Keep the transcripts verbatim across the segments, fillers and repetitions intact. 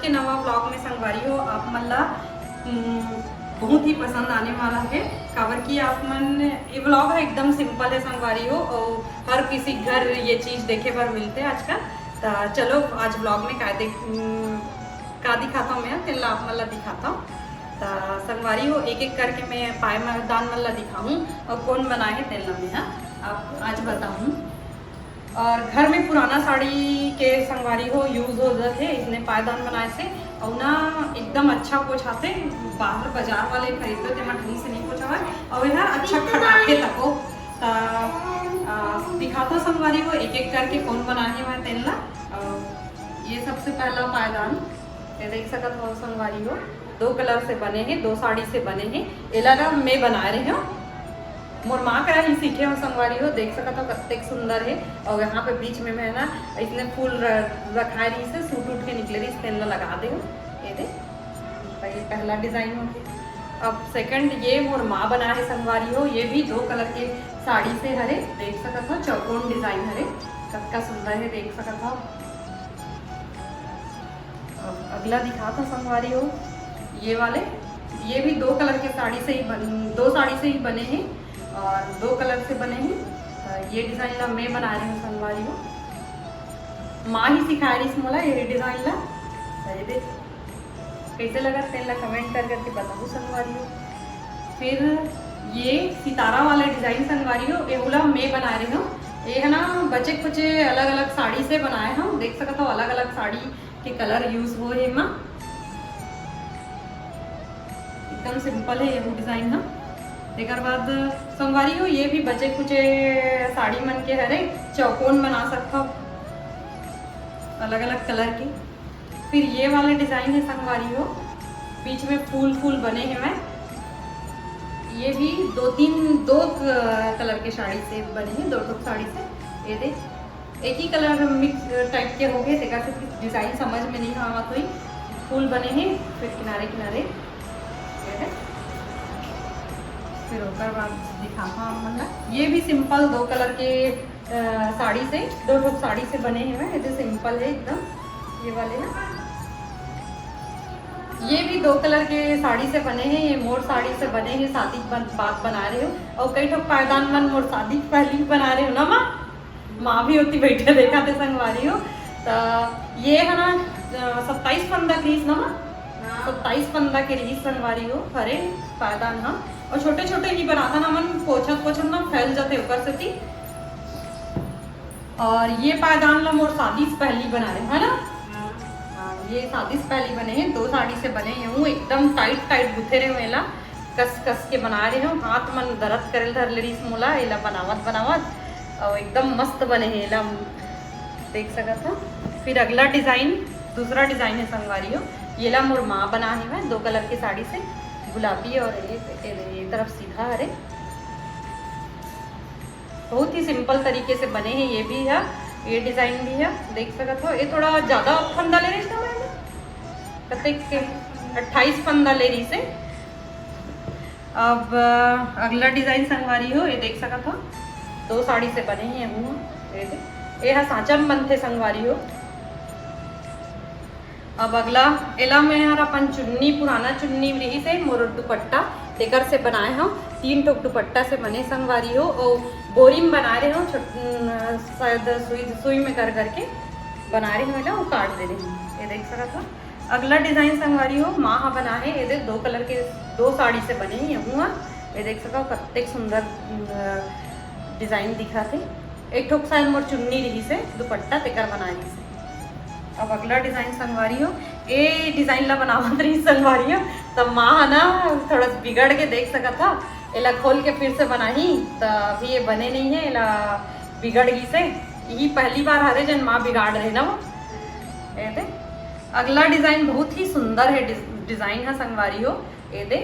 नवा vlog में संगवारी हो, आप मन ला, हम्म, बहुत ही पसंद आने वाला है, काबर कि आप मन, ये vlog है एकदम simple है संगवारी हो, और हर किसी घर ये चीज देखे बर मिलते आजकल। तो चलो आज vlog में का देख, हम्म, का दिखाता हूँ मैं, तेन ला आप मन ला दिखाता हूँ। तो संगवारी हो, एक एक करके मैं पायदान मन ला दिखाऊँ और कौन बनाए है तेन ला मैं, हाँ, आप आज बताऊँ। और घर में पुराना साड़ी के संगवारी हो use हो जाथे इसने पायदान बनाए से, और ना एकदम अच्छा पोछाथे। बाहर बाजार वाले खरीदो तेमा ढंग से नहीं पोछावे, और यह अच्छा खटाथे तको। त, आ, दिखाता संगवारी हो एक एक करके कौन बनाए हे मैं तेन ला। और ये सबसे पहला पायदान, ये देख सकत हो संगवारी हो, दो कलर से बने हैं, दो साड़ी से बने हैं। एला ना मैं बनाए रहे हूँ, मोर माँ करा ही सीखे हो संगवारी हो, देख सकत हो कतेक सुंदर है। और यहाँ पे बीच में मैं ना इसने फूल र-, रखाए रही से सूट उठ के निकले रही, तेन ला लगा दे हो। ये दे, तो ये पहला डिजाइन हो गया। अब सेकंड ये मोर माँ बना है संगवारी हो, ये भी दो कलर के साड़ी से हरे, देख सकत हो चौकोन डिजाइन हरे, कतका सुंदर है, देख सकत हो। अब अगला दिखाता संगवारी हो, ये वाले, ये भी दो कलर के साड़ी से ही बन, दो साड़ी से ही बने हैं और दो कलर से बने हैं। तो ये डिजाइन ला मैं बना रही हूँ संगवारी हो, माँ ही सिखा रही मोला ये डिजाइन ला। तो ये देख कैसे लगा तेन ला कमेंट कर करके बताओ संगवारी हो। फिर ये सितारा वाला डिजाइन संगवारी हो, एहू ला मैं बना रही हूँ। ये है ना बचे कुचे अलग अलग साड़ी से बनाए हम, देख सकत हो अलग अलग साड़ी के कलर यूज हो हे एमा। एकदम सिंपल है ये डिजाइन ना। तेकर बाद संगवारी हो ये भी बचे कुचे साड़ी मन के हरे चौकोन बना सकत हो अलग अलग कलर के। फिर ये वाले डिजाइन है संगवारी हो, बीच में फूल फूल बने हैं मैं। ये भी दो तीन, दो क-, कलर के साड़ी से बने हैं, दो ठो साड़ी से। ये दे एक ही कलर मिक्स टाइप के हो गए, तेकर से डिजाइन समझ में नहीं आवत हुई। फूल बने हैं, फिर किनारे किनारे ये है। फिर ओकर बाद दिखाता हूँ आप मन ला। ये भी सिंपल दो कलर के, अ, साड़ी से, दो ठो साड़ी से बने हुए हैं। ये सिंपल है एकदम, ये वाले ना। ये भी दो कलर के साड़ी से बने हैं, ये मोर साड़ी से बने हैं, शादी के बन-, बाद बना रहे हो। और कई ठो पायदान मन मोर शादी के पहली बना रहे हो ना माँ, माँ भी होती बैठे देखा थे संगवारी हो। तो ये है ना, अ, सत्ताईस फंदा के रिहिस ना माँ? हाँ। सत्ताईस फंदा के रिहिस संगवारी हो, हरे पायदान हा। और छोटे छोटे ही बनाता ना मन, पोछत पोछत ना फैल जाते ऊपर से थी। और ये पायदान ला मोर शादी से पहली बना रहे हो, है ना? हाँ। हाँ, ये शादी से पहली बने हैं, दो साड़ी से बने हैं, हूँ एकदम टाइट टाइट गुथे रहे हो एला, कस कस के बना रहे हो, हाथ मन दर्द करे धर ले रहीस मोला एला बनावत बनावत, और एकदम मस्त बने हैं एला, देख सकत हो। फिर अगला डिजाइन, दूसरा डिजाइन है संगवारी हो, येला मोर माँ बना है दो कलर की साड़ी से, गुलाबी और ये, ये, ये तरफ सीधा हरे। बहुत ही सिंपल तरीके से बने हैं ये भी है, ये डिजाइन भी है, देख सकत हो। ये थोड़ा ज्यादा फंदा ले रही है, कतेक के अट्ठाईस फंदा ले रही से। अब अ, अगला डिजाइन संगवारी हो, ये देख सकत हो, दो साड़ी से बने हैं हूँ। ये दे, ये हा सांचा में बनथे संगवारी हो। अब अगला एला मैं हर अपन चुन्नी, पुराना चुन्नी रही से मोर दुपट्टा, तेकर से बनाए हूँ। तीन ठोक दुपट्टा से बने संगवारी हो, और बोरी में बना रहे हो, छोट-, न, शायद सुई, सुई में कर करके बना रहे हो ना, वो काट दे रहे हो। ये देख सकत हो। अगला डिजाइन संगवारी हो, माँ हा बना है, ये दे दो कलर के, दो साड़ी से बने हैं, ये हुआ। ये देख सका कत्ते सुंदर, अ, डिजाइन दिखा थे। एक ठोक शायद मोर चुन्नी रही से, दुपट्टा तेकर बना रही से। अब अगला डिजाइन संगवारी हो, ए डिजाइन ला बनावत रही संगवारी हो, तब माँ हा ना थोड़ा सा बिगड़ के देख सका था, एला खोल के फिर से बनाही, तो अभी ये बने नहीं है, एला बिगड़ गई से। यही पहली बार हरे जन माँ बिगाड़ रहे ना वो। ये दे। अगला डिजाइन बहुत ही सुंदर है, डिज-, डिजाइन है संगवारी हो। ये दे,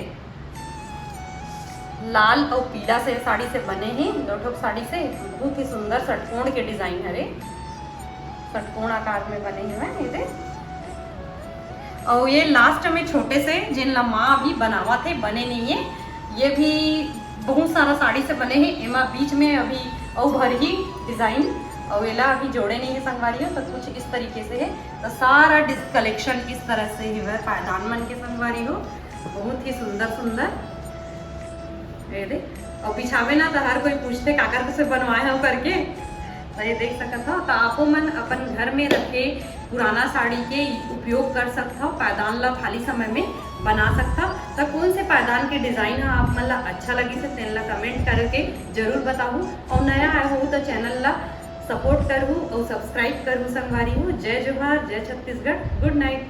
लाल और पीला से साड़ी से बने हैं, दो ठोक साड़ी से। बहुत ही सुंदर षटकोण के डिजाइन हरे, षटकोण आकार में बने हुए हैं। ये दे, और ये लास्ट में छोटे से जिन ला माँ अभी बनावा थे, बने नहीं है, ये भी बहुत सारा साड़ी से बने हैं। एमा बीच में अभी और भर ही डिजाइन अउ एला अभी जोड़े नहीं है संगवारी हो, तो कुछ इस तरीके से है। तो सारा डिस कलेक्शन इस तरह से ही है पायदान मन के संगवारी हो, बहुत ही सुंदर सुंदर। ये दे, और बिछावे ना तो हर कोई पूछते काकर से बनवाए हो करके। तो ये देख सकत हो, तो आपो मन अपन घर में रखे पुराना साड़ी के उपयोग कर सकत हो, पायदान ला खाली समय में बना सकत हो। तो कौन से पायदान के डिजाइन ह आप मन ला अच्छा लगिस हे, तेन ला कमेंट करके जरूर बताहू। और नया आए हो तो चैनल ला सपोर्ट करहू और सब्सक्राइब करहू संगवारी हो। जय जोहार, जय छत्तीसगढ़, गुड नाइट।